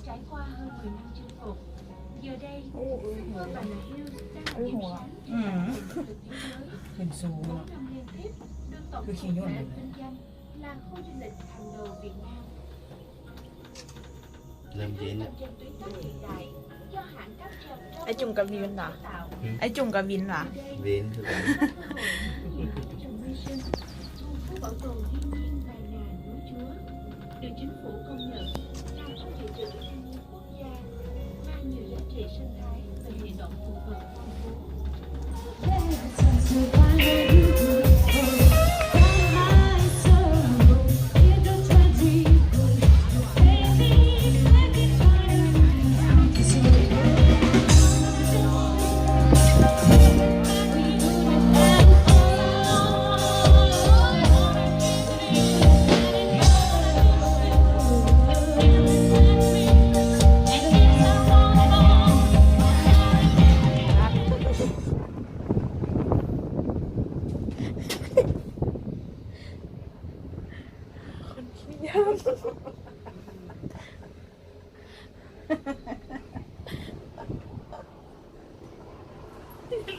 Trải qua hơn mười năm chinh phục, giờ đây, Silver Banana Hills đang là điểm sáng chụp ảnh ảo hấp dẫn nhất thế giới. ອືມ ຂຶ້ນສູງເນາະ Bốn năm liên tiếp được tổng cục An Kinh Doanh là khu du lịch hàng đầu Việt Nam. ເລີ່ມເຢັນແລ້ວ. ໄອ້ຈຸ່ມກັບວິນຫວາ? ຫືມ? ໄອ້ຈຸ່ມກັບວິນຫວາ? ວິນຄືກັນ. Khu bảo tồn thiên nhiên Bà Nà Núi Chúa được chính phủ công nhận là khu dự trữ thiên nhiên quốc gia, mang nhiều giá trị sinh thái và hệ động thực vật phong phú. ຄົນຂີ້ຢ້ານ.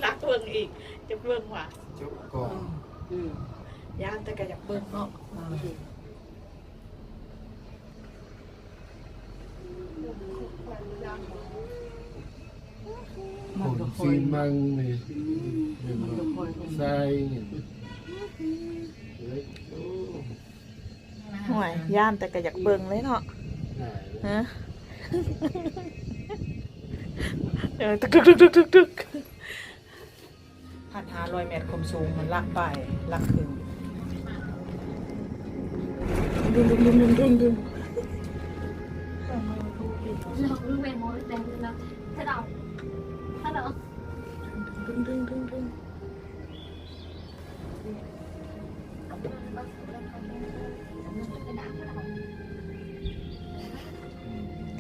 ລັກເບິ່ງອີກ ຈະເບິ່ງວ່າ ຈົບກ່ອນ. ອືມ ຢ້ານແຕ່ກໍຢາກເບິ່ງເນາະ. ອືມ ມັນກໍຄ່ອຍ ໂອ້ຍ ມັນກໍຄ່ອຍ ຊາຍນີ້ ເອີຍ ໂອ້. ໂອ້ຍ ຢ້ານແຕ່ກໍຢາກເບິ່ງເລີຍເນາະ. ຮະ ເອີ ຕຶກໆໆໆ ພັນຫ້າຮ້ອຍແມັດຄວາມສູງ ມັນຫຼັກປາຍ ຫຼັກເຄິ່ງ.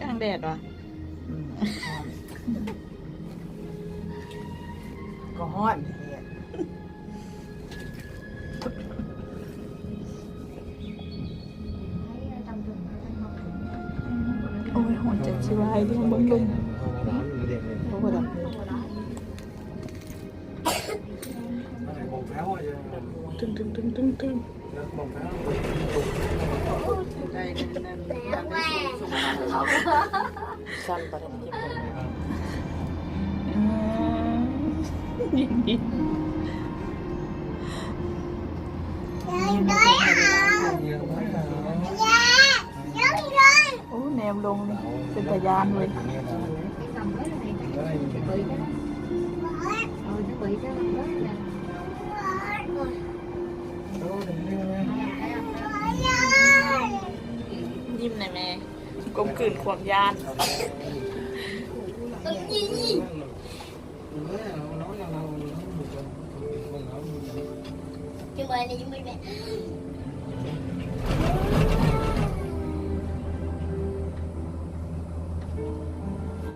ກາງແດດຫວາ? ອືມ ກໍຮ້ອນແທ້. ໂອ້ຍ ຫົວໃຈຊິວາຍ ເບິ່ງໆ ເບິ່ງ ເບິ່ງ ເບິ່ງ. ຕຶງໆໆໆໆ ສັ່ນປານນັ້ນ. ອືມ ໂອ້ ແນມລົງນີ້ເປັນຕາຢ້ານເວີຍ. ຍິ້ມແດ່ແມ່ ກົມຂືນຄວາມຢ້ານ. ຍິ້ມໄວ້ແມ່ ຍິ້ມໄວ້ແມ່.